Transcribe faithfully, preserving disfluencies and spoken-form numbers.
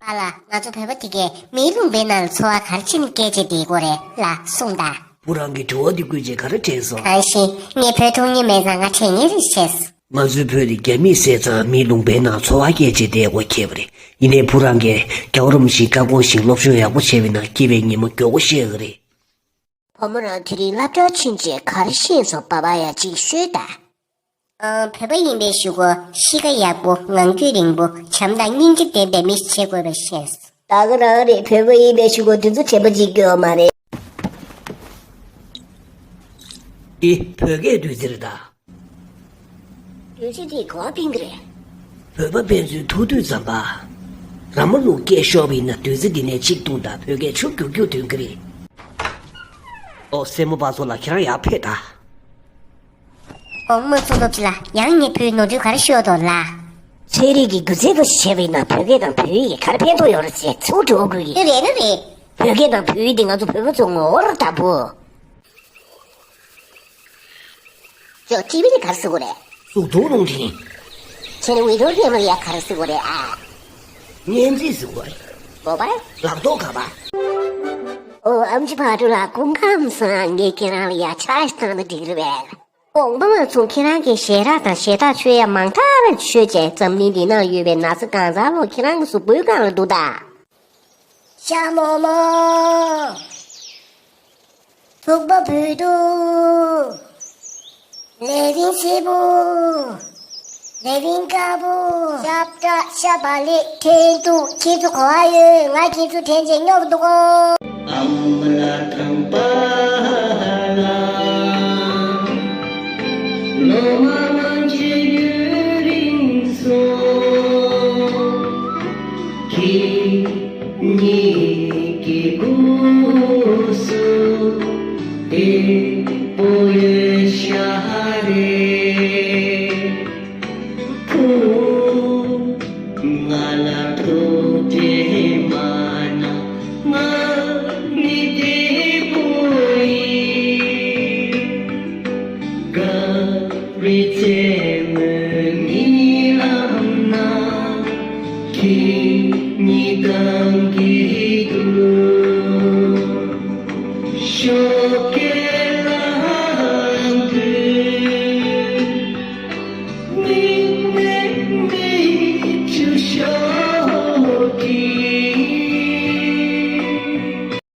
ཨ་ལ། ང་ཚོ་བོད་པ་དེ་གས་མིའི་ལུང་པའི་ནང་ལ་འཚོ་བ་ག་རེ་བྱས་ནས་སྐྱེལ་བྱས་བསྡད་ཀྱི་ཡོད་རེད་ལ་གསུངས་དང་། བུ་རང་གིས་དྲི་བ་འདི་བཀོད་བྱས་ག་རེ་དྲན་སོང་། གང་ཤེས། ངས་བོད་མཐོང་མྱོང་མེད་ཙང་ང་དྲན་མཁན་རེད་ཤེས། ང་ཚོའི་བོད་འདི་རྒྱ་མིས་བསད་ཙང་མིའི་ལུང་པའི་ནང་འཚོ་བ་སྐྱེལ་བྱས་བསྡད་དགོས་ཁེལ་བ་རེད། ཡིན་ནའི་བུ་རང་གིས་རྒྱལ་བ་རིན་པོ་ཆེའི་བཀའ་དགོངས་བཞིན་སློབ་སྦྱོང་ཡག་པོ་བྱས་པ་ཡིན་ན་སྐྱིད་པའི་ཉིན་མོ་མགྱོགས་པོ་ཤེས་ཀྱི་རེད། བུ་མོ་རང་དེ་རིང་སློབ་གྲྭར་ཕྱིན་རྗེས་ག་རེ་ཤེས་སོང་། པ་ཕ་ཡ་གཅིག་ཤོད་དང་། ཨང་། བོད་པ་ཡིན་པའི་གཞུག་གུ་གཤིས་ཀ་ཡག་པོ། ངང་རྒྱུད་རིང་པོ། བྱམས་དང་སྙིང་རྗེ་ལྡན་པའི་མི་ཞིག་བྱེད་དགོས་པ་ཤེས། ད་ག་རང་རེད། བོད་པ་ཡིན་པའི་གཞུག་གུ་དེ་ཚོ་དྲན་པ་གཅིག་སྐྱོ་བ་མ་རེད། འདི་བོད་སྐད་བདུད་རྩི་རེད་ད། བདུད་རྩི་འདི་ག་པར་ཕན་གྱི་རེད། བོད་པ་ཕན་ཚུན་ཐུག་དུས་ཙམ་པ། ར་མ་ལུག་སྐད་ཤོར་བ་ཡིན་ན་བདུད་རྩི་འདི་ནས་གཅིག་བཏུང་དང་བོད་སྐད་ཆུ་རྒྱུག་རྒྱུག་ཐོན་གྱི་རེད། ཨོ། སྲས་མོ་པ་ཚོ་ལགས། ཁྱེད་རང་ཡར་ཕེབས་དང་། ཨོ། དམངས་གཙོ་སློབ་སྤྱི་ལགས། ཡང་ངས་བོད་ནོར་འཁྲུལ་ག་རེ་ཤོར་འདུག་ལགས། ཚན་རིག་གི་སྒྱུ་རྩལ་འདྲ་ཞིག་བྱས་པ་ཡིན་ན་བོད་སྐད་དང་བོད་ཡིག་གིས་ག་རེ་ཕན་ཐོགས་ཡོད་རེད་ཟེར་ཚུར་དྲི་བ་བཀོད་ཀྱི། རེད་ན་རེད། བོད་སྐད་དང་བོད་ཡིག་འདི་ང་ཚོ་བོད་པ་ཚོ་ངོ་བོར་བདག་པོ། ཅོ། ཊི་ཝི་ནི་ག་རེ་ཟེར་དགོས་རེད། གཟུགས་མཐོང་རླུང་འཕྲིན། ཁྱེད་ནི་ཝི་ཌི་འོ་གེམ་ལ་ཡ་ག་རེ་ཟེར་དགོས་རེད་ཨ། གཉན་ཚད་ཟེར་དགོས་རེད། མོ་བཱ་ཡལ། ལག་ཐོག་ཁ་པར། ཨོ། ཨེམ་ཆི་ཕག་གྲུ་ལགས། སྐུ་ཁམས་བཟང་། ངས་ཁྱེད་རང་ལ་ཡ་ཆ་ཞིག་བཏང་ན་འགྲིག་གི་རེད་པས། དགོངས་པ་མ་ཚོམ། ཁྱེད་རང་གིས་ཞལ་རས་དང་ཞལ་ཏ་མཆོད་ཡ་མང་དག་ཅིག་མཆོད་བྱས། འཛམ་གླིང་འདི་ནང་ཡོད་པའི་ན་ཚ་གང་ཟག་ལོ་ཁྱེད་རང་གི་གཟུགས་པོའི་སྒང་ལ་འདུག་ད། ཤ་མོག་མོག། ཐུག་པ་བུད་འདུག། ལས་རིང་སེར་པོ། ལས་རིང་དཀར་པོ། ཤ་བཀྲ་ཤ་བག་ལེབ། ཁྲེང་ཏུའུ། ཁྱེད་ཚོ་ག་པར་ཡོད། ང་ཁྱེད་ཚོ་དྲན་བྱས་སྙོབ་འདུག་གོ། ཨ་མ་ལ་དང་པ་ལ། ལོ་མ་ང་ཚོའི་རྒྱུན་རིང་སོང་། ཁྱེད་ཉིད་ཀྱི་སྐུ་གཟུགས་བདེ་པོ་ཡོད་ཤག་རེད། བུ། ང་ལ་ཐུགས་ཁྲལ་མ་གནང་། ང་ནི་བདེ་པོ་ཡིན། ག་རེ་བྱས་མོད།